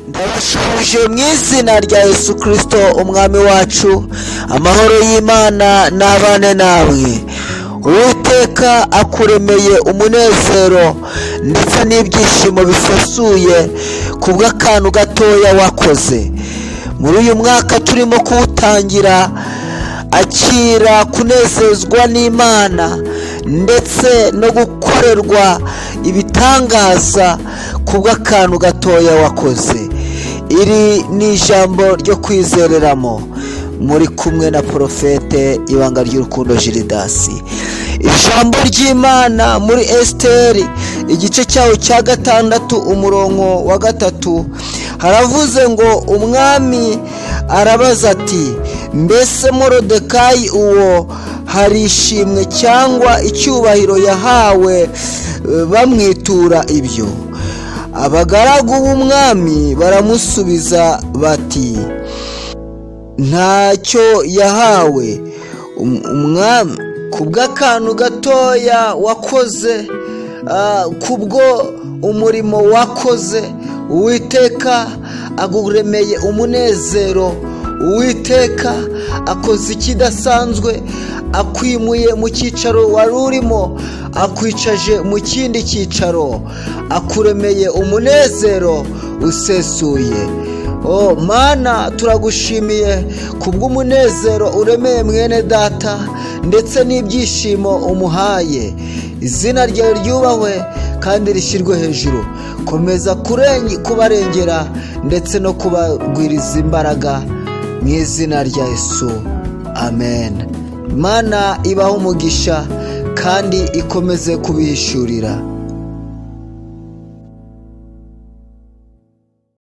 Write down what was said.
Ndabasuhuje mu izina rya Yesu Kirisito Umwami wacu. Amahoro y'Imana n'abane namwe. Uwiteka akuremeye umunezero ndetse n'ibyishimo bisesuye ku bw'akantu gatoya wakoze. Muri uyu mwaka turimo kuwutangira, akira kunezezwa n'Imana ndetse no gukorerwa ibitangaza ku bw'akantu gatoya wakoze. Iri ni ijambo ryo kwizereramo. Muri kumwe na Porofete Ibanga ry'Urukundo Jiridasi. Ijambo ry'Imana muri Esiteri, igice cyawo cya 6, umurongo wa 3, haravuze ngo: "Umwami arabaza ati: 'Mbese Morodekayi uwo hari ishimwe cyangwa icyubahiro yahawe bamwitura ibyo?'" Abagaragu b'umwami baramusubiza bati: "Ntacyo yahawe." Umwami, ku bw'akantu gatoya wakoze, kubwo umurimo wakoze, Uwiteka aguremeye umunezero. Uwiteka akoze ikidasanzwe, akwimuye mu cyicaro wari urimo, akwicaje mu kindi cyicaro, akuremeye umunezero usesuye. O Mana, turagushimiye kubw'umunezero uremeye mwene data ndetse n'ibyishimo umuhaye. Izina ryawe ryubahwe kandi rishyirwe hejuru. Komeza kubarengera ndetse no kubagwiriza imbaraga mu izina rya Yesu, amen. Imana ibahe umugisha kandi ikomeze kubihishurira.